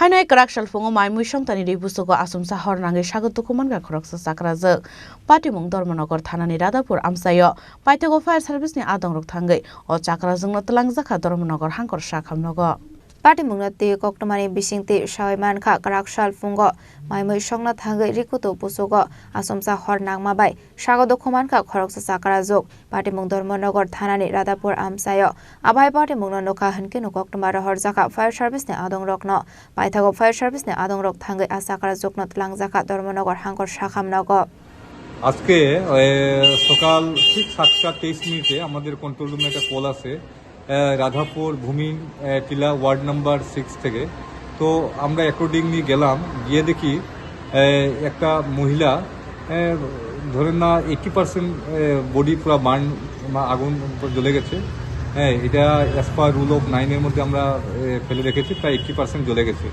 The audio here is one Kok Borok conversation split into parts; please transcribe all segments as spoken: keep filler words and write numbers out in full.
Haino kwrak salphungo mai mui songtani ri busugo asumsa hor nangwi sago tuku mankha khoroksa chakrajwk. Patimung Dharmanagar thanani Radhapur amchaio paithago fire service ni adongrok thangwi o chakrajwkno twlangjakha Dharmanagar hangkor sakhamnogo. Patimungno twi koktwmani bisingtwi sawi mankha kwrak salphungo mai mui songna thangwi rikutu busugo asumsa hor nangma bai sago dukhu mankha khoroksa chakrajwk. Patimung Dharmanagar thanani Radhapur amchaio abai patimungno nukha hwnkhe nuk koktwma rohorjakha fire service ni adongrokno. Paithago fire service ni adongrok thangwi a chakrajwkno twlangjakha Dharmanagar hangkor sakhamnogo. আজকে এ, সকাল ঠিক সাতটা তেইশ মিনিটে আমাদের কন্ট্রোল রুমে একটা কল আসে এ, রাধাপুর ভূমিন এ, টিলা ওয়ার্ড নাম্বার সিক্স থেকে। তো আমরা অ্যাকর্ডিংলি গেলাম, গিয়ে দেখি এ, একটা মহিলা এ, ধরেন না এইট্টি পার্সেন্ট বডি পুরা বার্ন, আগুন জ্বলে গেছে। হ্যাঁ, এটা অ্যাজ পার রুল অফ নাইনের মধ্যে আমরা এ, ফেলে রেখেছি, প্রায় এইট্টি পার্সেন্ট জ্বলে গেছে।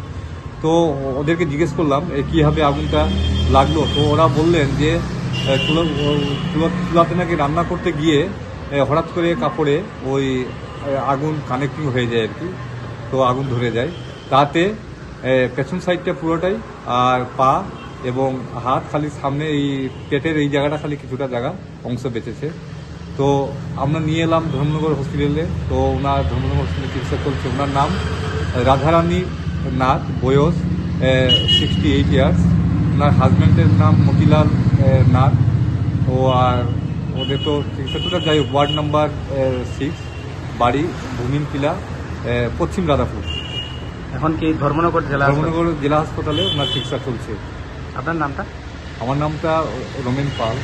তো ওদেরকে জিজ্ঞেস করলাম এ, কীভাবে আগুনটা লাগলো। তো ওরা বললেন যে এ, চুলো- ও, চুলো- চুলাতে নাকি রান্না করতে গিয়ে এ, হঠাৎ করে কাপড়ে ওই এ, আগুন কানেক্টিং হয়ে যায় আর কি। তো আগুন ধরে যায়, তাতে এ, পেছন সাইডটা পুরোটাই আর পা এবং হাত, খালি সামনে এই পেটের এই জায়গাটা, খালি কিছুটা জায়গা অংশ বেঁচেছে। তো আমরা নিয়ে এলাম ধর্মনগর হসপিটালে। তো ওনার ধর্মনগর হসপিটালে চিকিৎসা চলছে। ওনার নাম রাধারানী নাথ, বয়স সিক্সটি এইট ইয়ার্স। ওনার হাজব্যান্ডের নাম মতিলাল এ, নাথ। ও আর ওদের তো চিকিৎসা চলছে। যাই হোক, ওয়ার্ড নাম্বার সিক্স, বাড়ি ভূমিন টিলা, এ, পশ্চিম রাধাপুর। এখন কি ধর্মনগর জেলা হাসপাতাল? ধর্মনগর জেলা হাসপাতালে ওনার চিকিৎসা চলছে। আপনার নামটা? আমার নামটা রমেন পাল।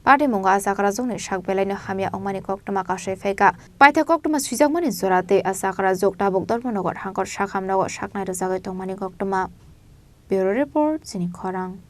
Patimungo a chakrajwkni sak belaino hamya wngmani koktwma kasui phaikha. Paitha koktwma swijakmani jora tei a chakrajwk tabuk Dharmanagar hangkor sakhamnogo saknai rwjagwi tongmani koktwma. Bureau Report, Chini Khorang.